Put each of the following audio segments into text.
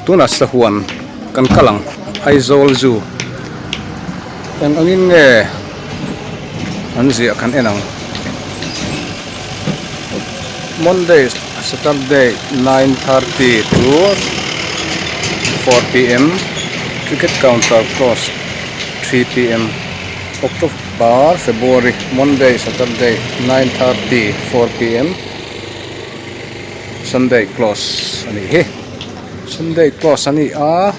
Tunah sahuan kan kal ang Aizawl Zoo eng angin nge an ziah kan en ang Monday Saturday 9:30 to 4 pm ticket counter close 3 pm October February Monday Saturday 9:30 4 pm Sunday close a nih hi Sunday close a ni a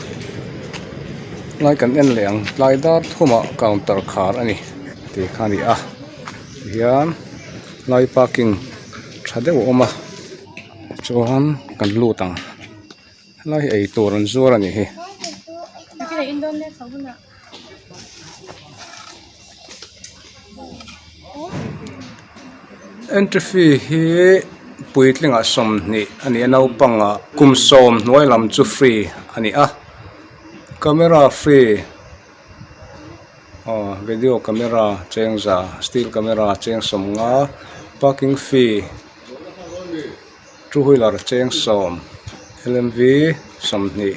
tlai kan en leh ang tlai dar thumah counter khar a ni tih kha a ni a tihian lai parking tha deuh a awm a chuan kan lut ang helai hi eitur an zuar a nih hi. Entry fee hi puitlingah 20 a ni a naupangah kum 10 hnuai lam chu free a ni a camera free aw video camera chengza steel camera cheng 50 parking fee two wheeler cheng 10 lmv 20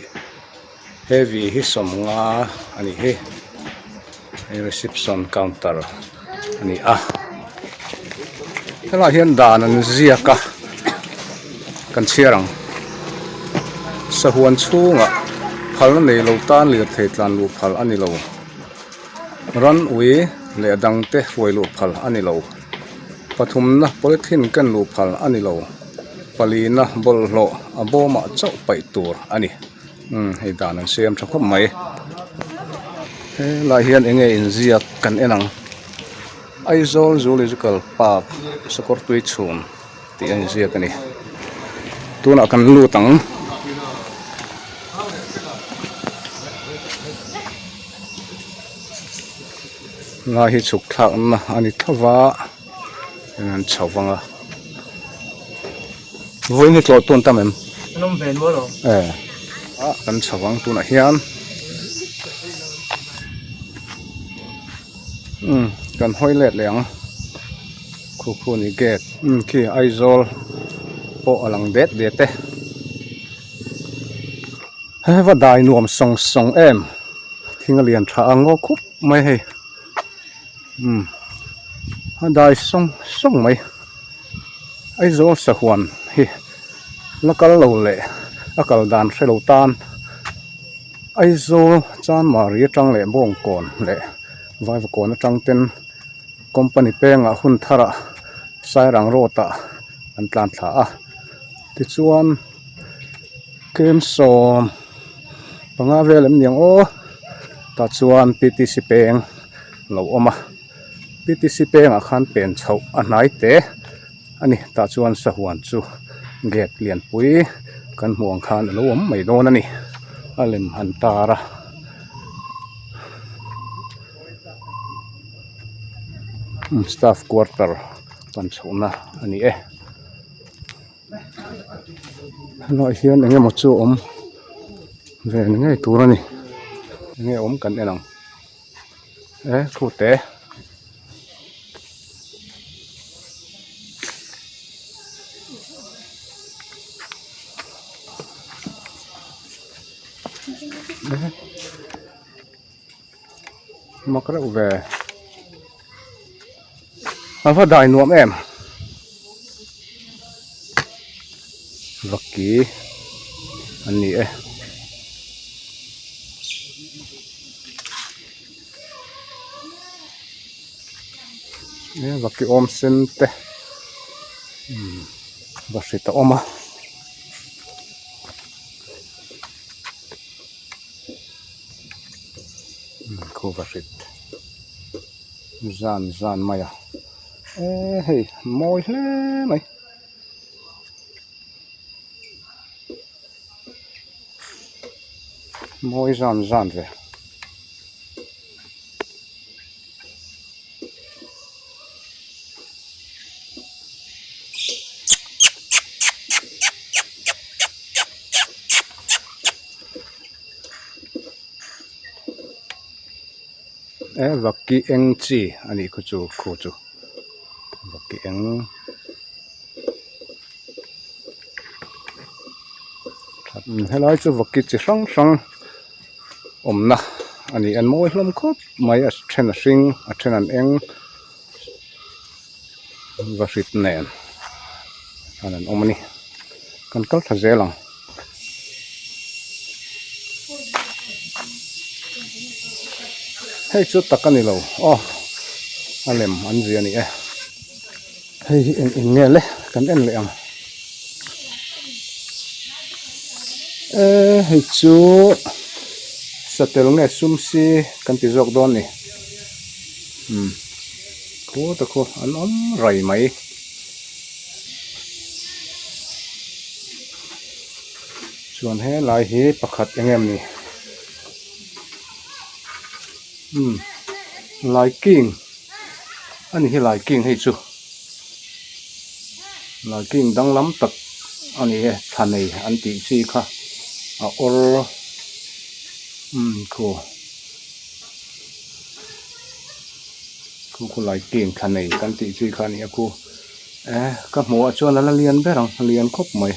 heavy hi 50 a ni hi hei reception counter a ni a helaiah hian dan an ziak a kan chhiar ang sahuan chhungah phalna nei lo tan lirthei tlan luh phal a ni lo ran ui leh a dang te hruai luh phal a ni lo pathumna polythene ken luh phal a ni lo palina bawlhhlawh a bawmah chauh paih tur a ni. Umm hei dan an siam tha khawp mai helai hian eng nge inziak kan en ang Aizawl Zoological Park sakawr tui chhum tih a inziak a ni tunah kan lut ang. Lai hi chhuk thlakna a ni thlova an chho vang a. Vawiin hi tlawh tun tam em? An awm ve nual awm. E ah kan chho ang tunah hian umm kan hawi let leh ang khu khu ni gate umm khi Aizawl pawh a lang det det e heva dai nuam sawng sawng em thing a lian tha ang aw khup mai hei umm a dai sawng sawng mai. Aizawl sahuan hi la kal lo leh a kal dan hre lo tan Aizawl Chanmari atang leh Bawngkawn leh Vaivakawn atang ten company pengah hun tharah Sairang road ah an tlan thla a tichuan kem 15 vel em ni ang aw tah chuan P T C peng lo awm a. P T C pengah khan pen chhoh a hnai te a ni tah chuan sahuan chu gate lianpui kan hmuh ang khan a lo awm mai dawn a ni a lem han tar a. Staff quarter pan chhohna a ni e helaiah hian eng emaw chu a awm ve ni ngei tur a ni eng nge awm kan en ang. E khute mak reuh ve a va dai nuam em vaki an ni e. E vaki awm sen te umm va hrit a awm a khu va hrit zan zan mai a e hei mawi hle mai. Mawi zan zan ve. E vaki eng chi a nih khu chu khu chu vaki eng helai chu vaki chi hrang hrang awmna a ni an mawi hlawm khawp mai a then a hring a then an eng vahrit nen an an awm a ni kan kal thla zel ang. Hei chu tak a ni lo aw a lem an zia a ni e hei hi eng eng nge le kan en leh ang e hei chu satel nge sum si kan ti zawk dawn ni umm khaw ta khaw an awm rai mai. Chuan helai hi pakhat eng em ni umm laiking a ni hi laiking hei chu laiking danglam tak a ni e thla nei an tih chi kha a awr umm khu khu khu laiking thla nei kan tih chi kha a ni a khu. Eh ka hmuh ah chuan a la lian ber ang a lian khawp mai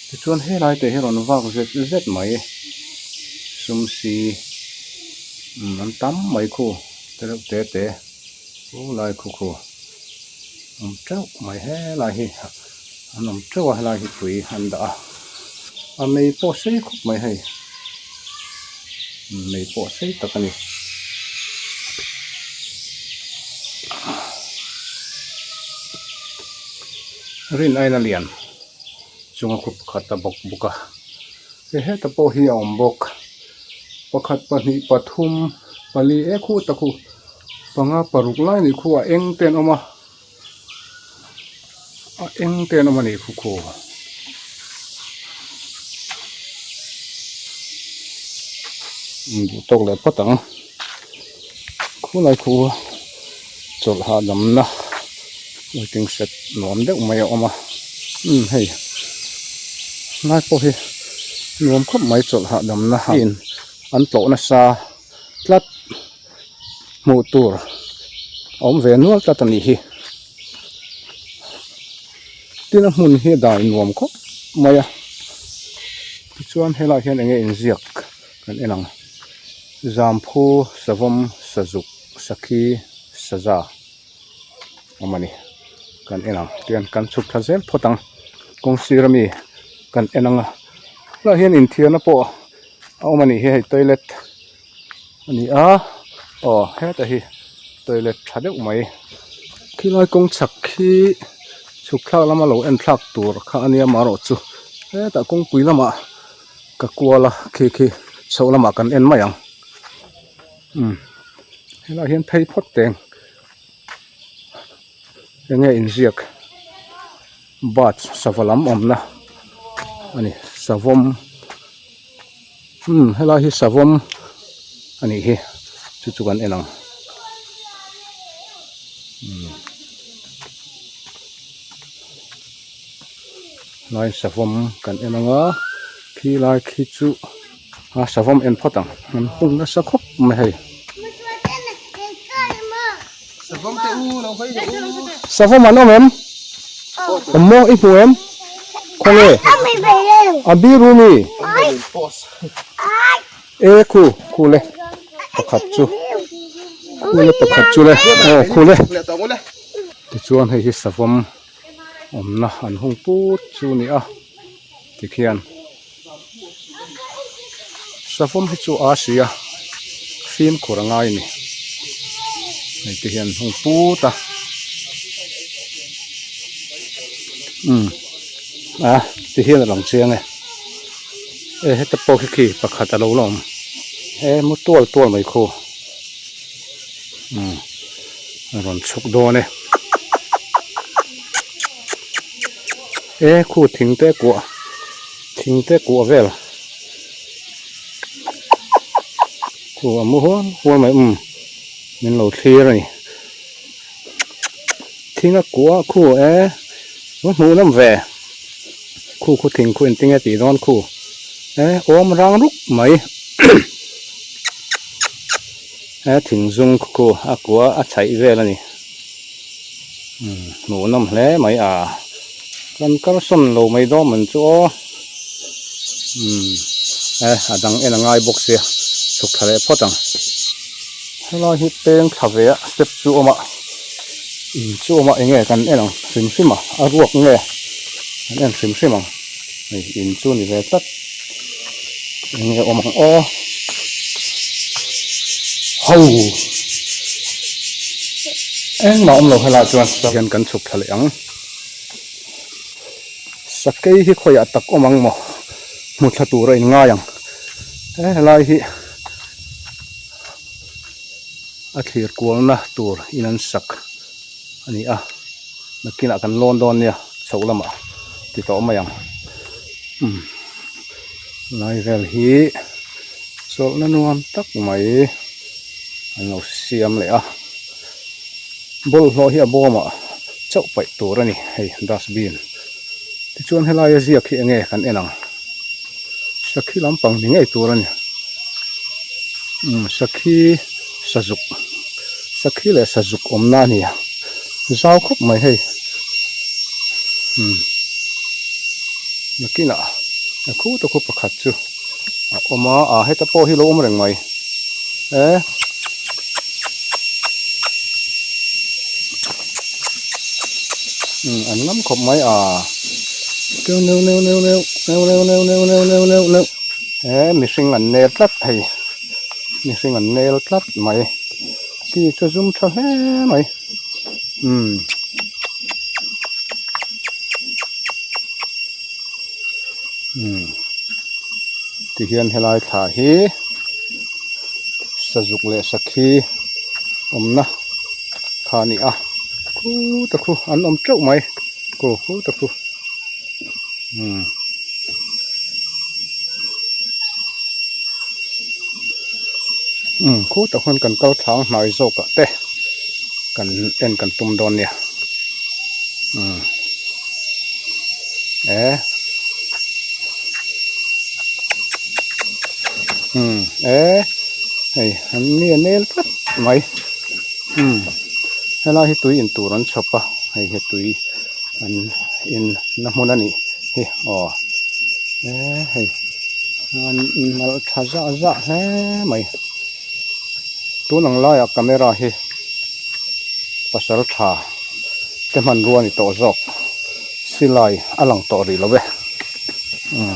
tichuan helai te hi rawn vak zet zet mai sum si umm an tam mai khu te reuh te te u lai khu khu awm teuh mai helai hi an awm teuh a helai hi tui an dah a a mei pawh sei khawp mai hei mei pawh sei tak a ni. Rin aina lian chunga khup pakhat a bawk bawk a he heta pawh hi a awm bawk pakhat pahnih pathum pali e khu tak khu panga paruk lai ni khu a eng te an awm a a eng te an awm a ni khu khu. Duh tawk leh phawt ang khulai khu chawlh hahdamna waiting shed nuam deuh mai a awm a umm hei lai pawh hi nuam khawp mai chawlh hahdamna in an tlawh nasa tlat hmuh tur a awm ve nual tlat a nih hi tin a hmun hi a dai nuam khawp mai a tichuan helaiah hian eng nge inziak kan en ang zamphu savawm sazuk sakhi saza awm a ni kan en ang tihian kan chhuk thla zel phawt ang kawng sir ami kan en ang a helaiah hian inthiarna pawh a awm a nih hi hei toilet a ni a aw heta hi toilet tha deuh mai khilai kawng chhak khi chhuk thlak lama lo en thlak tur kha a nia marawh chu hetah kawngpui lamah ka kual a khi khi chhoh lamah kan en mai ang umm helaiah hian phei phawt teng eng nge inziak bus sava lam awmna a ni savawm. Umm helai hi savawm a nih hi chu chu kan en ang umm helai savawm kan en ang a khi lai khi chu a savawm en phawt ang an hung nasa khawp mai hei savawm an awm em awm maw i hmu em khawnge a biru mi e khu khu le pakhat chu khu le pakhat chu le aw khu le tichuan hei hi savawm awmna an hung put chu a ni a tikhian savawm hi chu a si a fimkhur a ngai a ni hei te hian hung put a umm a ti hian a lang chiang e e heta pawh khi khi pakhat a lo la awm e mu tual tual mai khu umm a rawn chhuk dawn e e khu thing te kuah thing te kuah vel khu a mu hual hual mai umm min lo thlir a ni thing a kuah khu e va hmuh nawm ve khu khu thing khu engtin nge tih dawn khu e awm rang ruk mai. He thing zum khu a kua a chhaih vel a ni. Umm hmuhnawm hle mai a kan kalsawn lo mai dawn man chu aw umm e a dang en a ngai bawk sia chhuk thla leh phawt ang helai hi peng thla ve a step chu a awm a in chu a awm a enge kan en ang hrim hrim a a ruak nge kan en hrim hrim ang hei in chu a ni ve tlat enge awm ang aw ho engmah awm lo helaiah chuan hian kan chhuk thla leh ang sakei hi khawiah tak awm ang maw hmu thla tur a in ngai ang he helai hi a thlir kualna tur in an sak a ni a nakinah kan lawn dawn nia chhoh lamah ti tawh mai ang. Umm lai vel hi chawlhna nuam tak mai an lo siam leh a bawlhhlawh hi a bawmah chauh paih tur a ni hei dustbin tichuan helaia ziak hi enge kan en ang sakhi lampang ni ngei tur a ni umm sakhi sazuk sakhi leh sazuk awmna a ni a zau khawp mai hei umm nakinah a khu ta khu pakhat chu a awm a ah heta pawh hi a lo awm reng mai e. Umm an ngam khawp mai a neu neu neu neu neu neu neu neu neu neu neu neu he mihring an nel tlat thei mihring an nel tlat mai ki chu zum tha hle mai umm umm tihian helai thla hi sazuk leh sakhi awmna kha a ni a khuta khu an awm teuh mai khu khuta khu umm. Umm khutah khuan kan kal thlang hnai zawk ah te kan en kan tum dawn nia umm e umm e hei an mi a nel tlat mai umm helai hi tui in tur an chhawp a hei hi tui an in na hmun a nih hi aw e hei. An nalh tha zah zah hle mai tun ang laiah camera hi pasal tha te hmanrua a ni tawh zawk silai a lang tawh rih lo e umm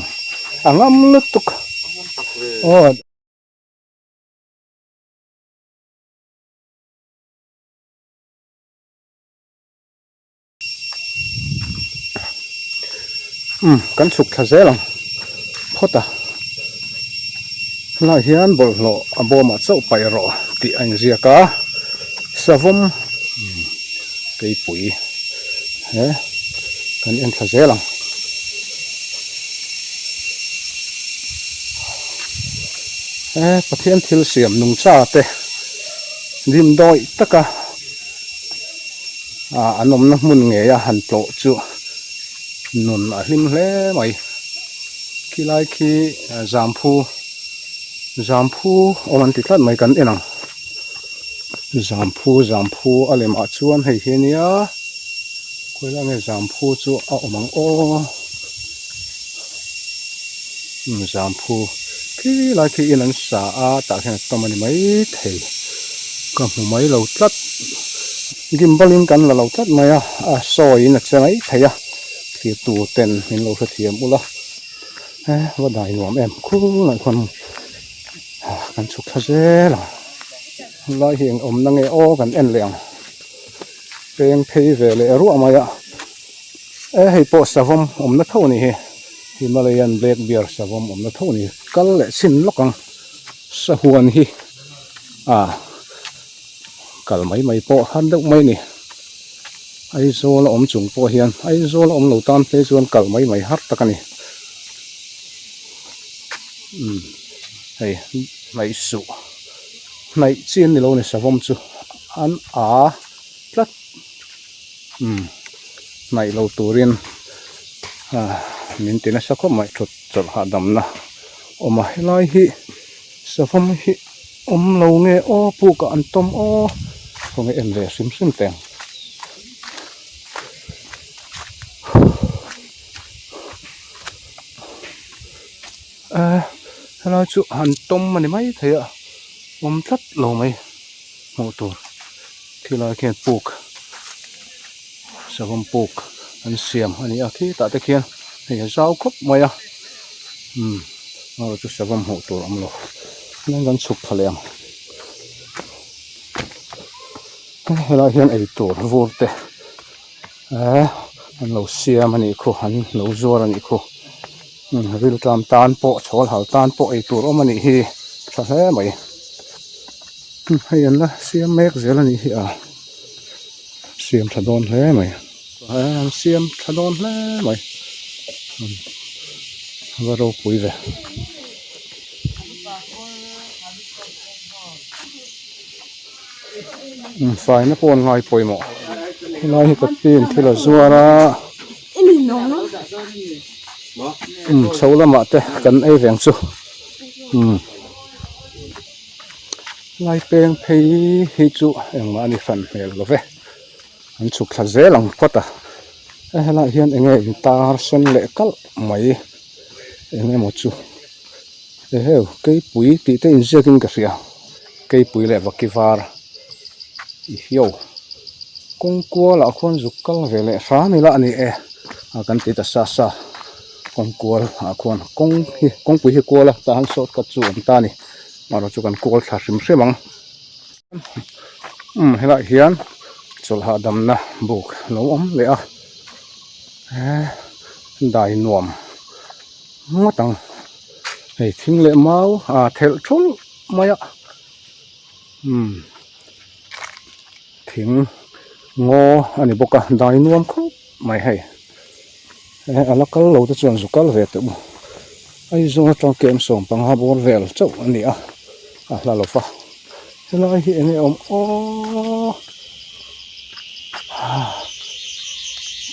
a ngam lutuk aw. Umm kan chhuk thla zel ang phawt a helaiah hian bawlhhlawh a bawmah chauh paih rawh tih a inziak a savawm keipui he kan en thla zel ang. He Pathian thil siam nungcha te dimdawi taka. Ah an awmna hmun ngei a han tlawh chu nun a hlim hle mai khilai khi zamphu zamphu awm an ti tlat mai kan en ang zamphu zamphu a lem ah chuan hei hi ania khawilah nge zamphu chu a awm ang aw umm zamphu khilai khi in an sa a tah khian a tawm a ni maithei ka hmu mai lo tlat gimbal in kan la lo tlat mai a a sawi in a che mai thei a thlir tur ten min lo hrethiam ula he va dai nuam em khulai khuan kan chhuk thla zel ang helai hi eng awmna nge aw kan en leh ang peng phei ve leh ruah mai a. E hei pawh savawm awmna tho a nih hi Himalayan black bear savawm awmna tho a ni kal leh chhin lawk ang sahuan hi ah kal mai mai pawh har deuh mai a ni Aizawl a awm chung pawh hian Aizawl a awm lo tan phei chuan kal mai mai har tak a ni umm hei hnaih suh hnaih chi an ni lo a ni savawm chu an a tlat. Umm hnaih lo turin ah min ti nasa khawp mai thut chawlh hahdamna awm a helai hi savawm hi Awm lo nge aw puk ah an tawm aw khawnge en ve hrim hrim teh ang. Eh helai chu han tawm a ni mai thei a awm tlat lo mai hmuh tur khilai khian puk savawm puk an siam a ni a khitah te khian hei a zau khawp mai a umm erawh chu savawm hmuh tur a awm lo chuan kan chhuk thla leh ang helai hian eitur vur te eh an lo siam a nih khu an lo zuar a nih khu rilṭam tan pawh chhawl hal tan pawh eitur awm a nih hi tha hle mai hei an la siam mek zel a nih hi a siam tha dawn hle mai an siam tha dawn hle mai a va ropui ve. Faina pawh an ngai pawimawh helai hi ka pin thil a zuar a chho lamah te kan ei veng chu umm lai peng phei hi chu engmah a ni hran hmel lo ve an chhuk thla zel ang phawt a helaiah hian eng nge intar sen leh kalh mai eng emaw chu eheu keipui tih te inziak in ka hria keipui leh vaki var i hiau kawng kual ah khuan zuk kal ve leh hram ila a ni e a kan ti ta sa sa kawng kual ah khuan kawng hi kawngpui hi kual a tah hian shortcut chu a awm ta a ni amaherawhchu chu kan kual thla hrim hrim ang umm helaiah hian chawlh hahdamna buk a lo awm leh a eh dai nuam ngawt ang hei thing leh mau ah thelh thulh mai a umm thing ngaw a ni bawk a dai nuam khawp mai hei eh a la kal lo te chuan zu kal ve teh u Aizawl atang kem 15 bawr vel chauh a ni a a hla lo va helai hi enge awm aw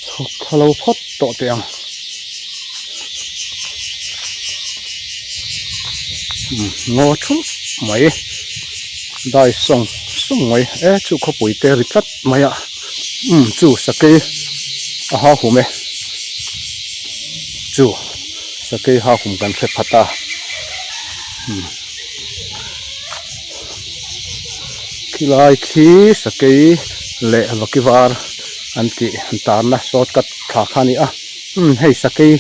chhuk thla lo phawt tawh teh ang ngaw theuh mai dai sawng sawng mai e chu khawpui te ri tlat mai a umm chu sakei a ha hum e chu sakei ha hum kan hre phat a umm khilai khi sakei leh vaki var an tih an tarna shortcut thla kha a ni a umm hei sakei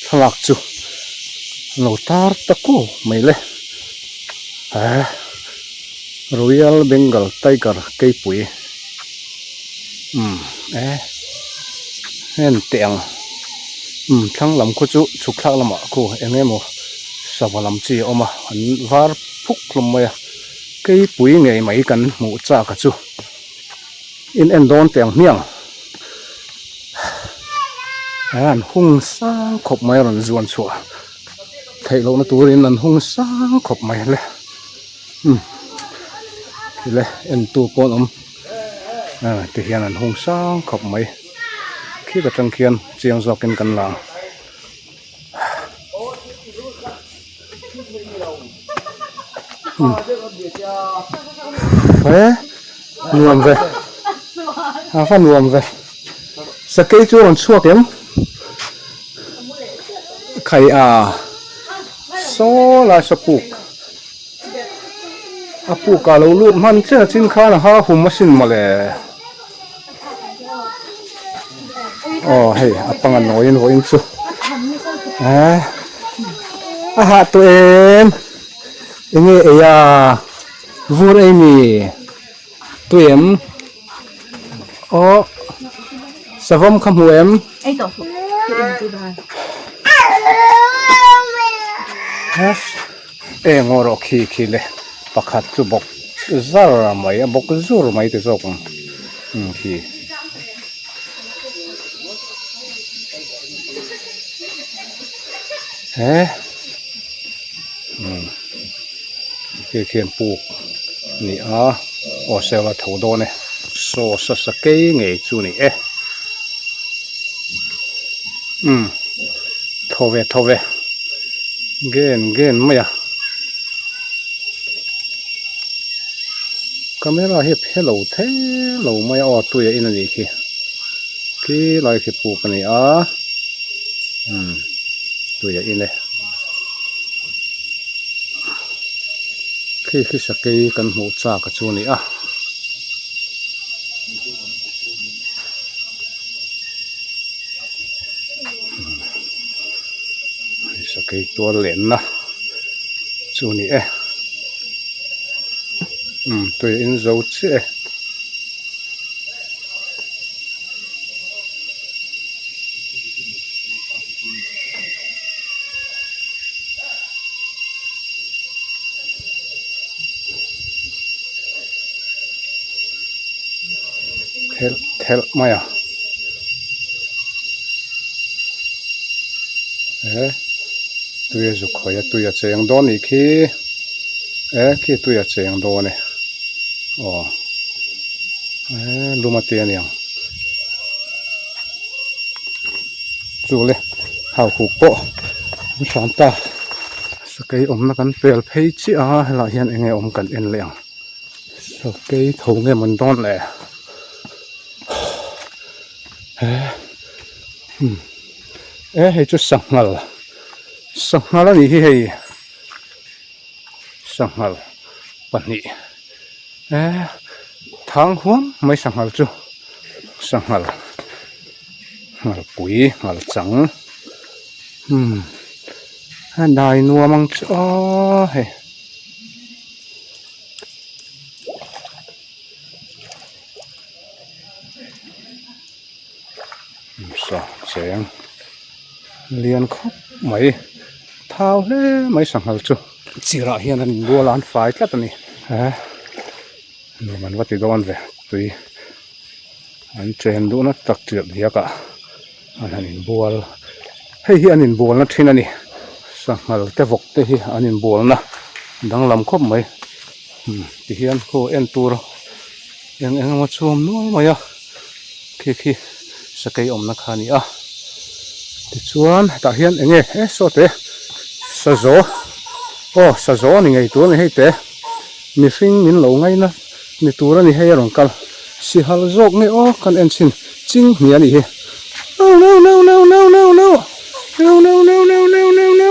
thlalak chu an lo tar ta kuau mai le eh royal bengal tiger keipui umm eh heng teh ang umm thlang lam khu chu chhuk thlak lamah khu eng emaw sava lam chi a awm a an var phuk hlawm mai a keipui ngei mai kan hmuh chak a chu in en dawn teh ang hmiang eh an hung sang khawp mai a rawn zuan chhuah theih lohna turin an hung sang khawp mai le umm tile entu pawh an awm ah tihian an hung sang khawp mai khi ka tang khian chiang zawkin kan la ang. He nuam ve a va nuam ve sakei chu a rawn chhuak em khai a saw lai saw puk a puk ah lo lut hman chiah a chin khan a ha hum asin mawle aw hei a panga nawiin vawiin chu eh a hah tawh em enge ei a vur ei mi tui em aw savawm kha hmu em eng aw rawh khi khi le pakhat chu bawk zar mai a bawk zur mai ti zawk ang umm khi. He umm khi khian puk a ni a aw sela tho dawn e saw sa sakei ngei chu a ni e umm thaw ve thaw ve gen gen mai a. Camera hi a phe lo thei lo mai a aw tui a in a nih khi khi lai khi puk a ni a umm tui a in e khi khi sakei kan hmuh chak a chu a ni a. Sakei tual lenna chu a ni e umm tui a in zo chiah e. Thelh thelh mai a eh tui a zuk hawi a tui a cheng dawn nih khi eh khi tui a cheng dawn e aw eh lum a ti a niang chu le hau huk pawh an hram ta sakei awmna kan pel phei chiah a helaiah hian eng nge awm kan en leh ang. Sakei tho nge mawn dawn le he umm e hei chu sanghal sanghal a nih hi hei sanghal pahnih e thang huam mai sanghal chu sanghal nghalpui nghalchang umm a dai nuam ang chu aw hei. Saw cheng lian khawp mai thau hle mai sanghal chu chirah hian an inbual a an fai tlat a ni he nuam an va ti dawn ve tui an chen duhna tak chiah diak ah an han inbual hei hi an inbualna thin a ni sanghal te vawk te hi an inbualna danglam khawp mai umm tihian khaw en tur eng eng emaw chu a awm nual mai a khi khi sakei awmna kha a ni a tichuan hetah hian eng nge e saw te sazaw aw sazaw a ni ngei tur a ni hei te mihring min lo ngaina ni tur a ni hei a rawn kal. Sihal zawk nge aw kan en chhin ching hnih a nih hi no no no no no no no no no no no no no no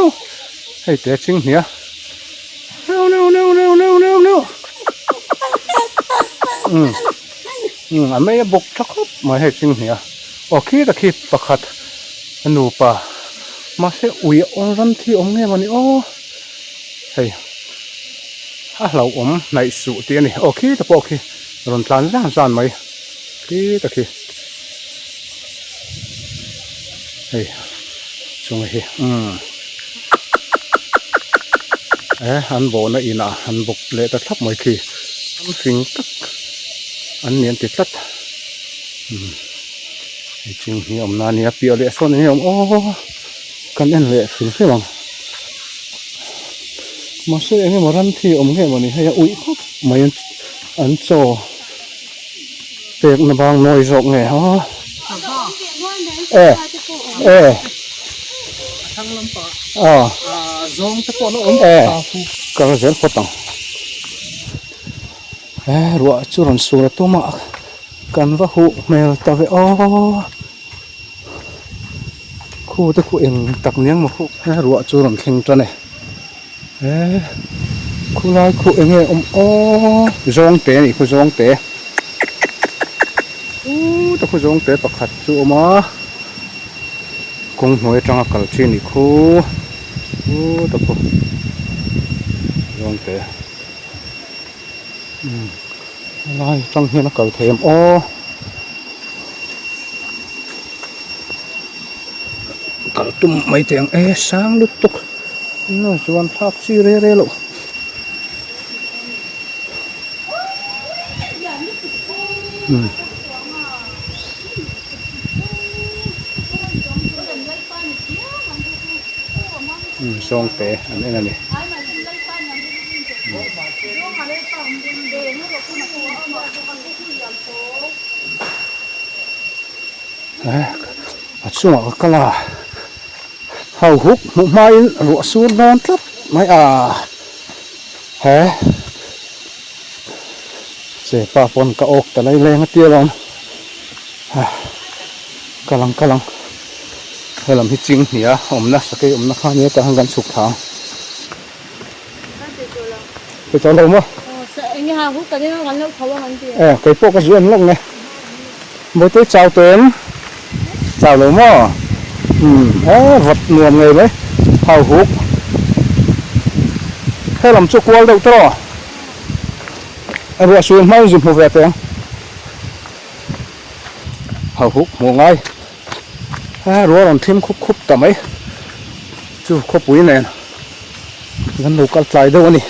hei te ching hnih a no no no no no no no um um a mei a bawk tha khawp mai hei ching hnih a aw khi ta khi pakhat a nupa mahse ui a awm ram thi awm nge mawni aw hei a hlauhawm hnaih suh tih a ni aw khi ta pawh khi. Rawn tlan zan zan mai khi ta khi hei chunga hi umm e an bawhna inah an bawk leh ta thlap mai khi an fing tak an ni an ti tlat umm hei ching hi a awm na ania piah leh sawn enge awm aw kan en leh hrim hrim ang mahse eng emaw ram thi awm nge mawni hei a uih khawp mai an. An chaw pek na bang nawi zawk nge ha e e a e kal zel phawt ang e ruah chu rawn sur a tum a kan va huh hmel ta ve aw khu te khu eng tak niang maw khu he ruah chu rawn thleng tan e. He khulai khu eng nge awm aw zawngte a nih khu zawngte u ta khu zawngte pakhat chu a awm a kawng hnuai atanga kal chi a nih khu u ta khu zawngte umm helai atang hian a kal thei em aw. Kal tum mai teh ang e sang lutuk eng chuan thlak chi re re loh. Umm sawngte an en a ni. A chungah ka kal a hau huk hmuh hmain ruah sur dawn tlat mai a he. Sepa pawn ka awk ta lai leng a tia lawm. Kal ang kal ang. Helam hi chinghnia awmna sakei awmna kha ania tah hian kan chhuk thla ang. Pe tawh lo maw? E kei pawh ka zu en lawk nge. Bawihte chau tawh em? Chau lo maw? Umm e vawt nuam ngei mai. Hau huk. Helam chu kual deuh tawh. Ruah sur hma in zu hmu ve teh ang. Hau huk hmuh ngai. A ruah rawn thim khup khup ta mai. Chu khawpui nen kan lo kal tlai deuh a ni.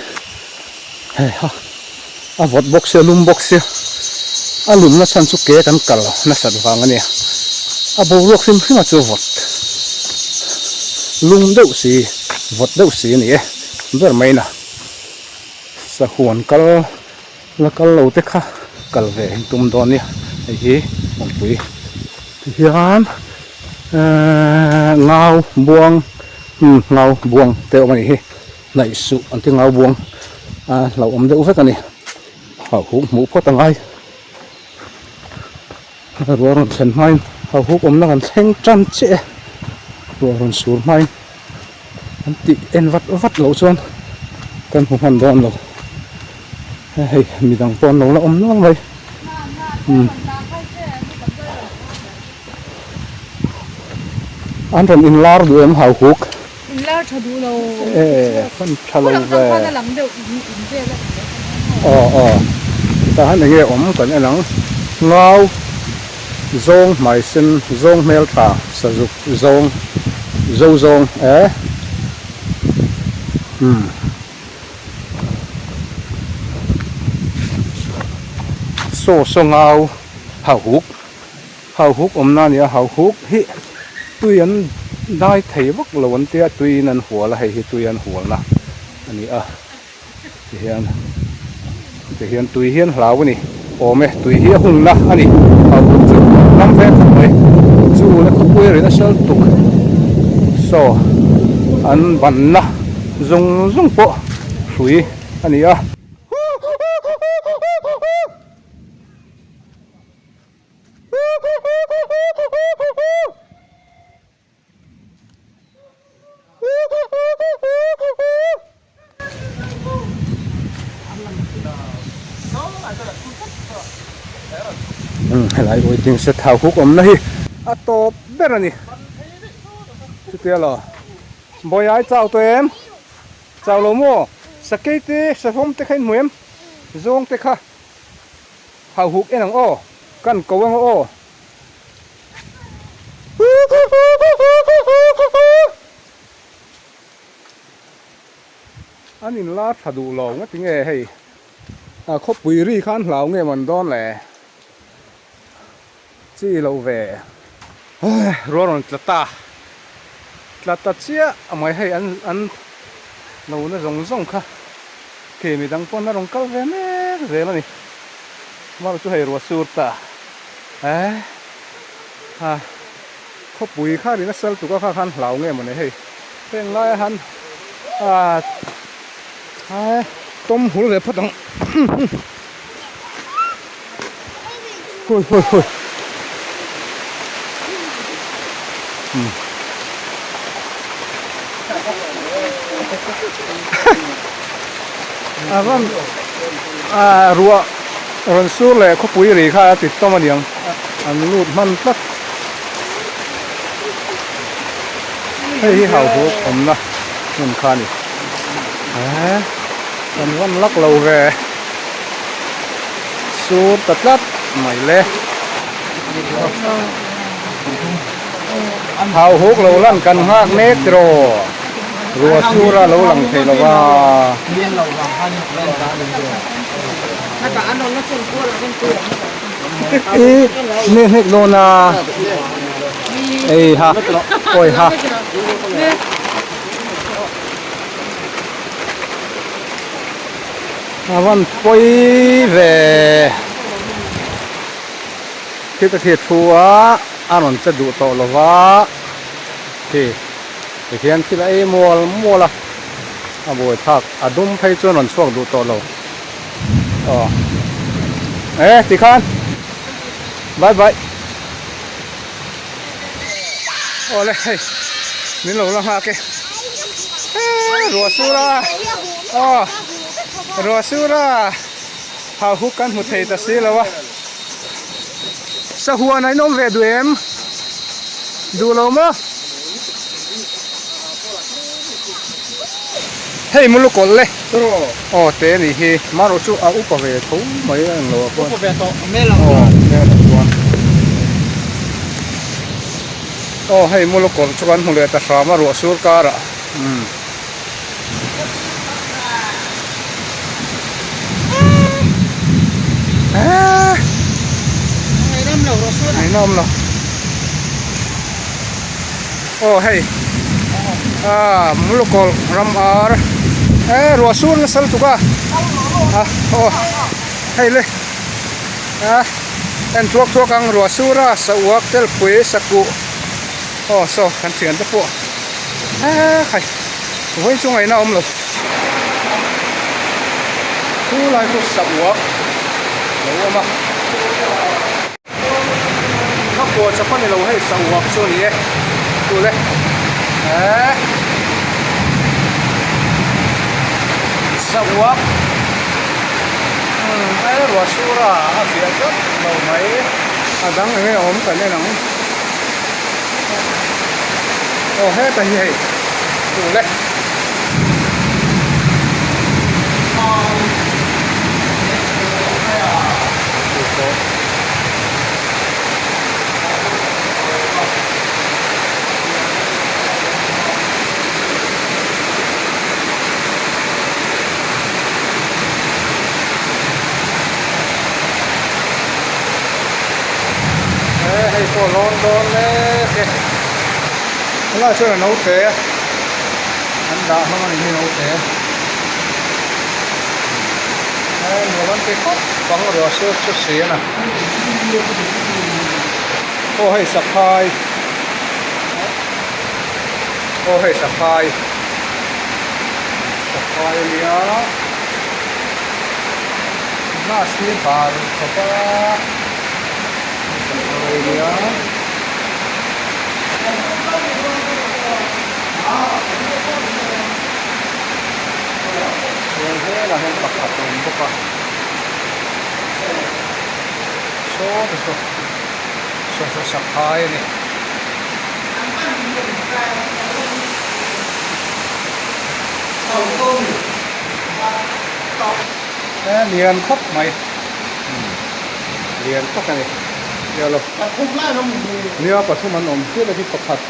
Hei ha a vawt bawk sia lum bawk sia a lumna chhan chu ke kan kal nasat vang a nia. A boruak hrim hrim a chu vawt lum deuh si vawt deuh si a ni e ber mai na. Sahuan kal la kal lo te kha kal ve in tum dawn nia hei hi kawngpui ti hian ehh ngau buang umm ngau buang te a awm a nih hi hnaih suh an ti ngau buang a hlauhawm deuh vek a ni hauhuk hmuh phawt a ngai ruah rawn thlen hmain hauhuk awmna kan thleng tan chiah e ruah rawn sur hmain. An tih en vat vat loh chuan kan hmu hman dawn lo. Hei midang pawh an lo la awm nual mai. Umm. An rawn inlar duh em hau huk? Inlar tha duh lo. E kan tha lo ve. Aw aw. Tah hian enge awm kan en ang. Ngau zawng hmai sen zawng hmel tha sazuk zawng zo zawng e umm saw saw ngau hauhuk hauhuk awmna a ni a hauhuk hi tui an dai thei vak lo an tia tuiin an hual a hei hi tui an hualna a ni a. Tihian tihian tui hian hlau a ni awm e tui hi a hungna a ni hau bawk chu ram ve khawp mai chu la khawpui a rin a sal tuk saw an banna zawng zawng pawh hrui a ni a. Helai waiting shed hau huk awmna hi a tawp ber a ni chutia lo Bawiha i chau tawh em chau lo maw sakei te savawm te kha in hmu em zawng te kha hau huk en ang aw kan ko ang aw. An in la tha duh lo nga tinge hei a khawpui ri khan hlau nge man dawn le chi lo ve rual rawn tla ta tla ta chiah a mai hei an an lo na zawng zawng kha khi midang pawn a rawn kal ve mek zel a ni mar chu hei ruah sur ta. Eh ha khawpui kha rin a sal tuk a kha khan hlau nge mawni hei heng laia han ah eh tawm hul ve phawt ang hui hui hui um a rawn ah ruah. Rawn sur leh khawpui ri kha a ti tawm a niang an lut hman tlat. Hei hi hauhuk awmna hmun kha a ni. Eee kan rawn lak lo ve sur ta tlat mai le. Hauhuk lo lan kan nghak mek tiraw rua sura lo lang thei lo va. I hne hnek dawn a ei ha awi ha. A van pawi ve. Khi ta khi thu a a rawn che duh tawh lo va khi tikhian thil a ei mual mual a a buai thlak a dum phei chuan rawn chhuak duh tawh lo aw. E tikhan bye bye awle hei min lo la nghak e e ruah sur a aw ruah sur a hau huk kan hmu thei ta si lo a sahuan a inawm ve duh em duh lo maw hei mulu kawlh le. Aw te a nih hi marawh chu a upa ve tho mai a englo ah khuan upa ve tawh a hmel ang chuan hmel ang chuan aw hei mulu kawlh chu kan hmu leh ta hram a ruah sur karah umm. Aw hei ah mulukawlh ram ar e ruah sur nasa lutuk a ah aw hei le ah en thuak thuak ang ruah sur a sa uak tel pui sa kuh aw saw kan thian te pawh eh khai vawiin chu ngaihna a awm lo chu lai chu sa uak lo awm a. Ka kaw chak a ni lo hei sa uak chu a ni e tule eehh sa uak umm e ruah sur a a fiah tlat lo mai a dang eng nge a awm kan en ang aw heta hi hei tule. Hei pawh lawn dawn mek e helaiah chuan a naute an dah hlawm a ni hi naute. Nuam an ti khawp ang ruah sur chu si a na. Aw hei saphai aw hei saphai saphai a nia glass hi bar chawp a saphai a nia. Chuan helah hian pakhat a awm bawk a saw te saw saw saw sak phai a ni. E lian khawp mai lian tak a ni nia lo nia pathum an awm hial a hi pakhat.